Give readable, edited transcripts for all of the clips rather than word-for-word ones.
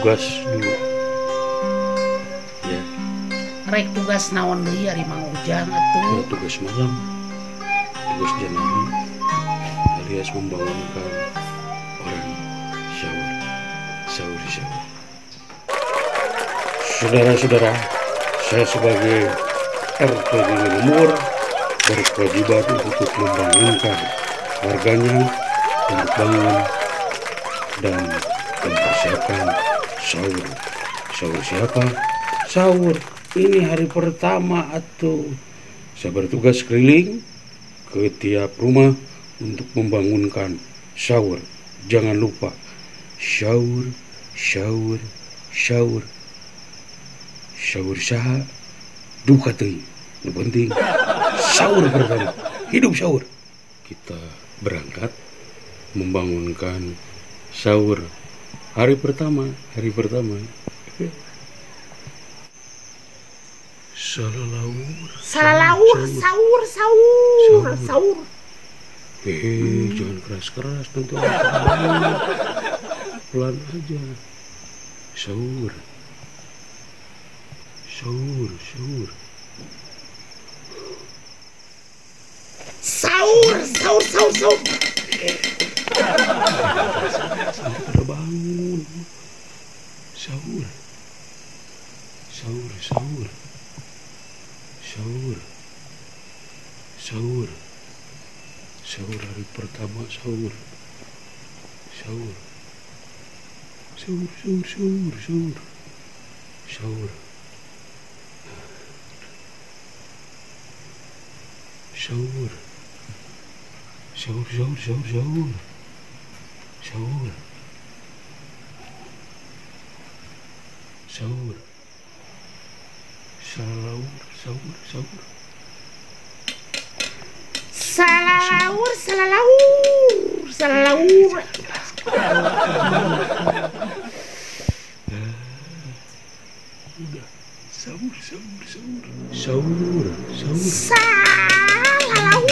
Tugas dulu. Ya. Rek tugas naon deui ari Mang Ujang atuh? Ya, tugas malam. Tugas Janari alias membangunkan orang sahur. Sahur sahur. Saudara-saudara, saya sebagai RT di Lembur berkewajiban untuk membangunkan warganya untuk bangun dan mempersiapkan sahur. Sahur siapa? Sahur. Ini hari pertama atuh. Saya bertugas keliling ke tiap rumah untuk membangunkan sahur. Jangan lupa sahur, sahur, sahur. Sahur saha duka teuing. Nu penting sahur pertama. Hidup sahur. Kita berangkat membangunkan sahur hari pertama, hari pertama. Salalaur, salalaur, sahur, sahur, sahur. Jangan keras-keras nanti orang pelan aja. Sahur, sahur, sahur. Sahur, sahur, sahur, sahur. Nanti pada bangun. Sahur, sahur, sahur, sahur, sahur, sahur hari pertama sahur, sahur, sahur, sahur, sahur, sahur, sahur, sahur, sahur, sahur, sahur, sahur, sahur, sahur, sahur, sahur, sahur, salalaur, salalaur, salalaur. Udah, sahur, sahur, sahur, sahur, sahur, salalaur,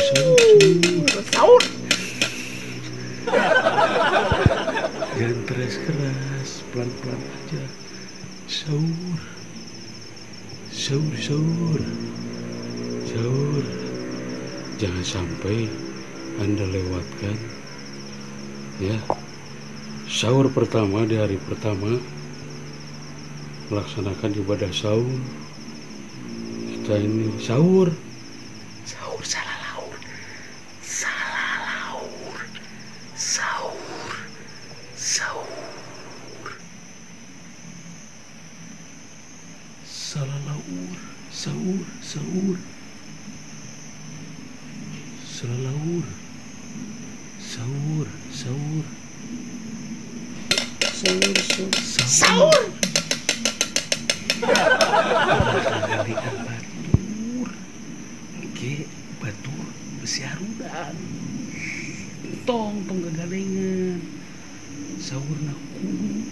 sahur. Jangan keras-keras, pelan-pelan aja. Sahur, sahur, sahur, sahur. Jangan sampai Anda lewatkan, ya. Sahur pertama di hari pertama melaksanakan ibadah sahur. Kita ini sahur, sahur, salalaur, salalaur, sahur, sahur, salalaur, sahur, sahur, salalaur, sahur, sahur, sahur, sahur, sahur. Batur, ke batur besi harudan, tong tong gagalengan, sahur naku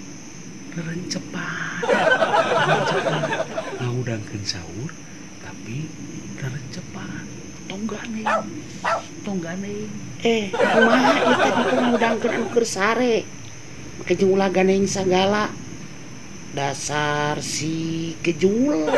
rerencepan, rerencepan, ngahudangkeun sahur tapi rerencepan, tong ganeng, tong ganeng. Kumaha ieu tadi ngahudangkeun anu keur sare, make jeung ulah ganeng sagala. Dasar si kejul.